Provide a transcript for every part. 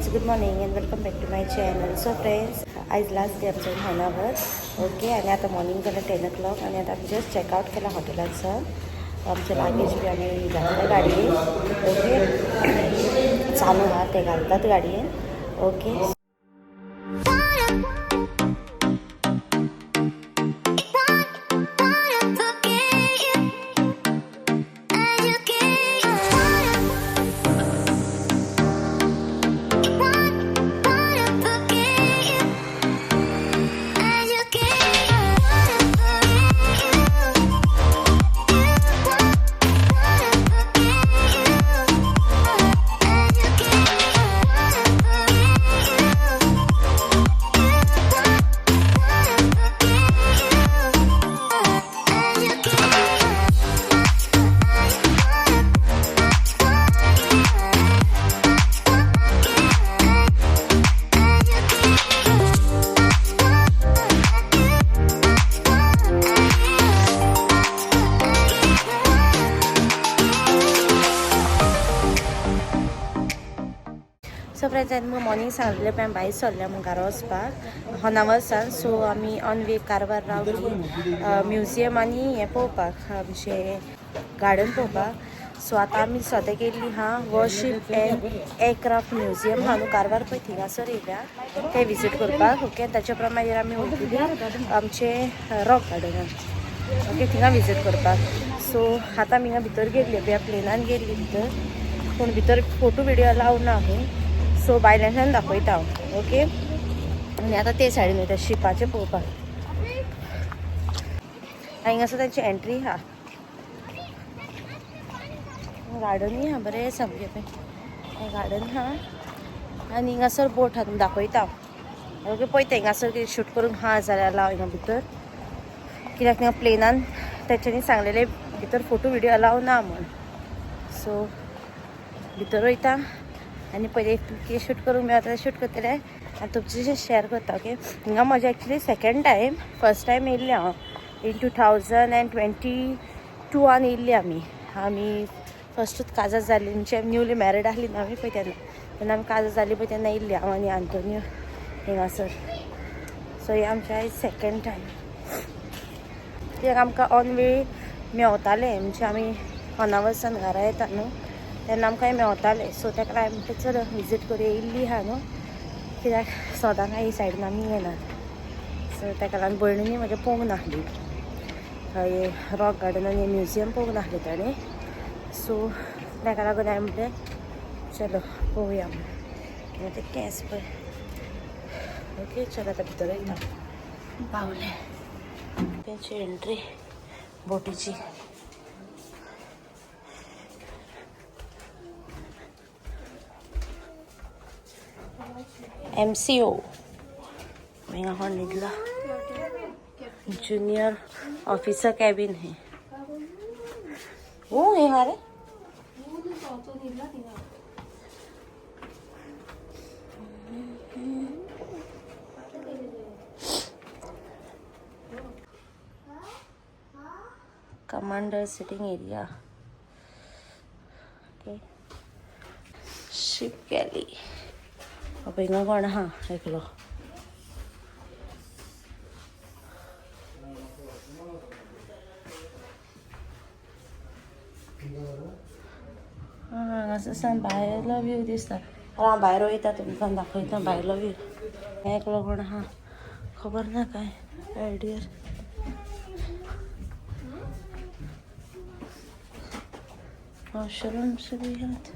Friends, good morning and welcome back to my channel. So friends, आयज last day आमचो Honavar. Okay, आनी आतां morning जालें 10 o'clock आनी आतां आमी जस्ट चॅकआवट केला हॉटेलांतसान. आमचें लागेज बी आमी घातलें गाडयेन. ओके, चालू आहा ते घालतात गाडयेन. ओके. सो फ्रेंड्स, हांवें तुमकां मॉर्निंग सांगलें पळय, आमी भायर सरल्या म्हूण घरा वचपाक होनावरसान. सो आमी ऑन वे कारवार रावली म्युजियम आनी हें पळोवपाक, आमचें गार्डन पळोवपाक. सो आतां आमी सद्या गेल्ली आहा वॉरशीप एंड एअरक्राफ्ट म्युजियम आहा न्हू कारवार पळय, थिंगासर येयल्या तें विजीट करपाक. ओके, ताच्या उपरांत मागीर आमी वयतली आमचें रॉक गार्डनान. ओके, थिंगा विजीट करपाक. सो आतां आमी हिंगा भितर गेल्ली पळय, प्लेनान गेल्ली भितर, पूण भितर फोटो विडियो अलाव ना खंय. सो भायल्यान दाखयता हांव. ओके, आनी आतां ते सायडीन वयता शिपाचें पळोवपाक. हांगासर तांची एंट्री आहा. गार्डनूय आहा बरें सामकें पळय, गार्डन आहा आनी हिंगासर बोट आहा, तुमकां दाखयता हांव. ओके, पळयता हिंगासर कितें शूट करूंक आहा जाल्यार अलाव हिंगा भितर, कित्याक थिंगा प्लेनान तेंच्यांनी सांगलेलें भितर फोटो विडियो अलाव ना म्हूण. सो भितर वयता आनी पयलीं कितें शूट करूंक मेळता शूट करतलें आनी तुमचे शेअर करता. ओके, हिंगा म्हजें actually second time, first time येयल्लें हांव इन 2022 येयल्ली आमी. आमी फस्टूच काजार जाली, म्हणजे न्यूली मॅरिड आसली न्हू आमी पळय तेन्ना, तेन्ना आमी काजार जाली पळय तेन्ना येयल्ली हांव आनी आंतोनियो हिंगासर. सो हें आमचें आयज सेकेंड टायम, कित्याक आमकां ऑन वे मेवतालें, म्हणजे आमी होनावरसान घरा येता न्हू तेन्ना आमकां मेवतालें. सो ताका हांवें म्हटलें चल विजीट करूया, येयल्ली आहा न्हू, कित्याक सदां काय ही सायडीन आमी येनात. सो ताका लागून भयणीनूय म्हज्या पळोवंक नासली हे रॉक गार्डन आनी म्युजियम पळोवंक नासलें ताणें. सो ताका लागून हांवें म्हटलें चलो पळोवया म्हूण. ते केंस पळय. ओके, चल आतां भितर वयता. पावलें, तेंची एंट्री बोटीची. MCO हिंगा कोण न्हिदला, जुनियर ऑफिसर कॅबिन है. ओ हे हा रे. Commander sitting area. Okay, ship galley. हिंगा कोण आहा एकलो. हांगासर सान भायलो व्यू दिसता. हांव भायर वयता, तुमकां दाखयता भायलो व्यू. एकलो कोण आहा खबर ना काय आयडियर. वॉशरूम्स बी आहात.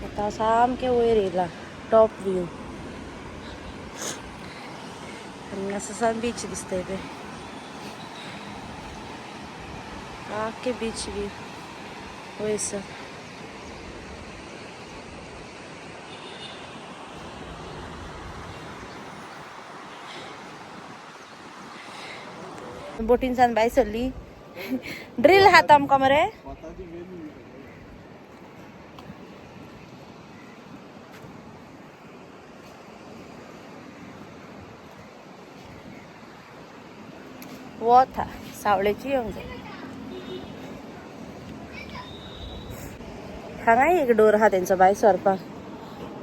आतां सामकें वयर येयला, टॉप व्यू, आनी हांगासर बीच दिसता पळय, आख्खे बीच व्यू वयसर. बोटीनसान भायर सरली. ड्रील आहा आमकां मरे. वत आहा, सावळेची येवंक जाय. हांगाय एक डोर आहा तेंचो भायर सरपाक.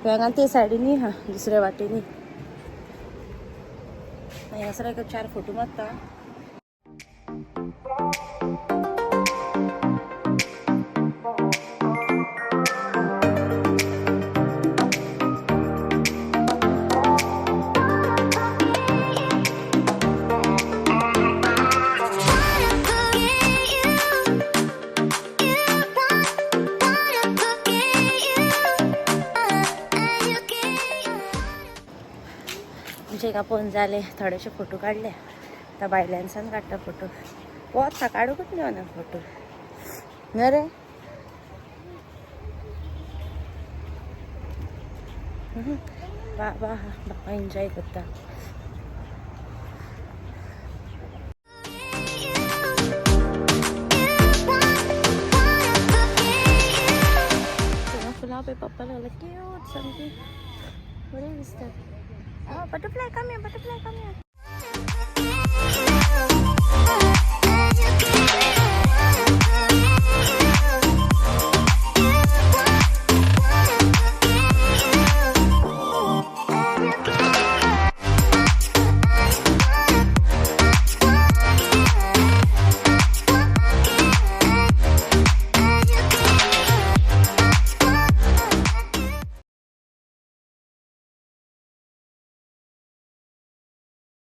हांगा ते सायडीनी आहा, दुसऱ्या वाटेनी. हांगासर एक चार फोटो मारता. Wanna forget you. You wanna forget you. You get. आमचे हिंगा पळोवन जाले, थोडेशे फोटो काडले. आतां बायलांसान काडटा फोटो. वता काडूंकच मेळना फोटो न्हय रे. बाबा आहा, बाबा एन्जॉय करता. हांगा फुलां पळय पप्पा लागला. क्यूट सामकी, बरें दिसता. Oh, butterfly, come here, butterfly, come here.